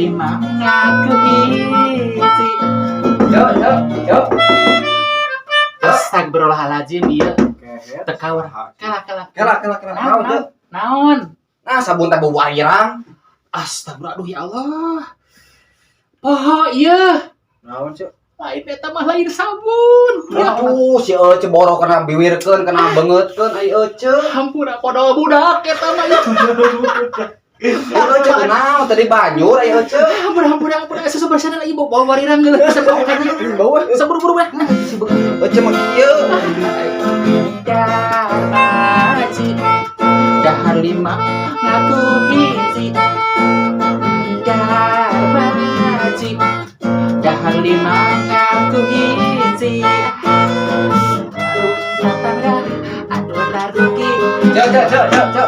5 ngaku 1. Ceu, ceu, ceu. Astagfirullahaladzim, ieu tekawar. Kala, kala. Kela, kela, kela. Naon, Naon, ceu? Naon? Nah, sabun teh bau airang. Astagfirullah, aduh, ya Allah. Poho ieu. Naon, ceu? Lain eta mah, lain sabun. Ya Allah. Aduh, si Ece boro kena biwirkeun, kena beungeutkeun ai Ece. Hampura, podol budak eta mah ieu. Ece kunaon tadi banjur ai Ece? Hampura, hampura, hampura. Susu bersana lagi bau warirang geuleuh bisa bau ka dieu. Bau. Saburu-buru bae. Nah, Si Ece mah kieu. Darmaji dahar 5 ngaku 1. Darmaji dahar 5 ngaku 1. Aduh, aduh, taruki. Ceu, ceu, ceu, ceu, ceu.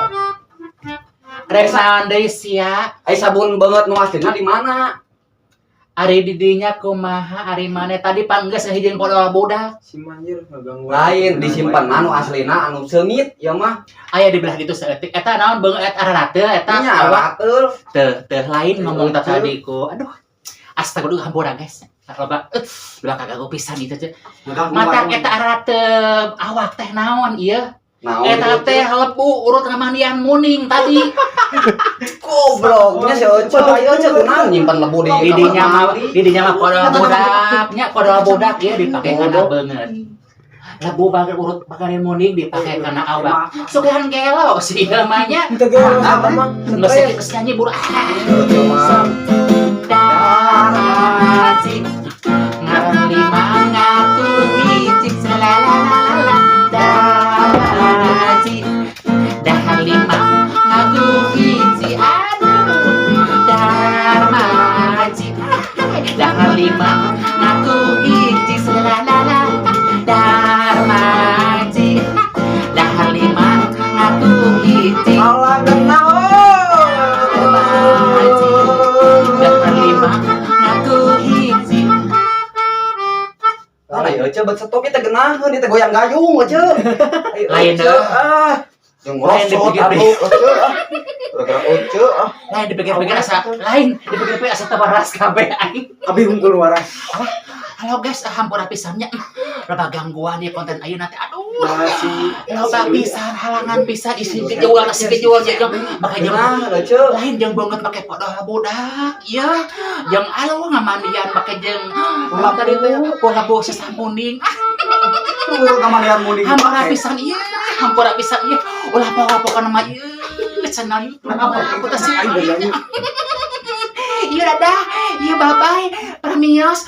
Rek naon deui sia? Ai sabun beungeut nu aslina di mana? Ari didinya kumaha, ari maneh tadi pan geus ngahijieun podol budak. Si manjir ngaganggu. Lain disimpan mah nu aslina anu seungit ya mah. Aya di belah ditu saeutik. Eta naon beungeut ararate eta? Nya Awak rateul. Teh teh lain ngomong teh tadi ku. Aduh. Astagfirullah, hampura guys. Loba loba kaganggu pisan itu teh. Mata eta arate awak teh naon ieu? Naon? Eta teh lebu urut ngamandian muning tadi. Gobloknya si Ece, ai Ece kunaon nyimpen lebu di Didinya kamar mah mandi? Didinya mah podol budak nya, podol budak ieu dipake kana beungeut. Lebu bager urut bakarin muning dipake kana awak. Sugan gelo sih ieu mah nya. Kita gelo sama mah. Geus geus nyanyi buru. Ah. Ece mah. Darmaji ngaku 5 ngaku 1 selalalala. Darmaji dahar 5 ngaku 1. Aduh, Darmaji dahar 5 ngaku 1 selalalala. Darmaji dahar 5 ngaku 1. Alah kena. Darmaji dahar 5 ngaku 1. Lah ya Ece bet stop ieu teh geunaheun, ieu teh goyang gayung Ece. Ai, Lain Ece, deh. ah. Yang Lain ngerosot dipikir-pikir. atuh Ece ah. Gara-gara Ece ah. Lain dipikir-pikir asa lain dipikir-pikir asa teu waras kabeh aing. Abi hungkul waras. Halo guys, hampura pisan nya. Loba gangguan ya konten ayeuna teh. Aduh. Masih. Loba pisan halangan pisan, isi kejual isi kejual jeung make jeung Geunah Ece. Lain jeung banget make podol budak ya. Jeung alo ngamandian make jeung apa tadi teh, pola sesamuning. Ah, Urut ngamandian muning. Hampura pisan ieu, hampura pisan ieu. Ulah poho-poho mah ieu channel YouTube aku teh sih. Iya, dadah. Iya, bye bye. Permios.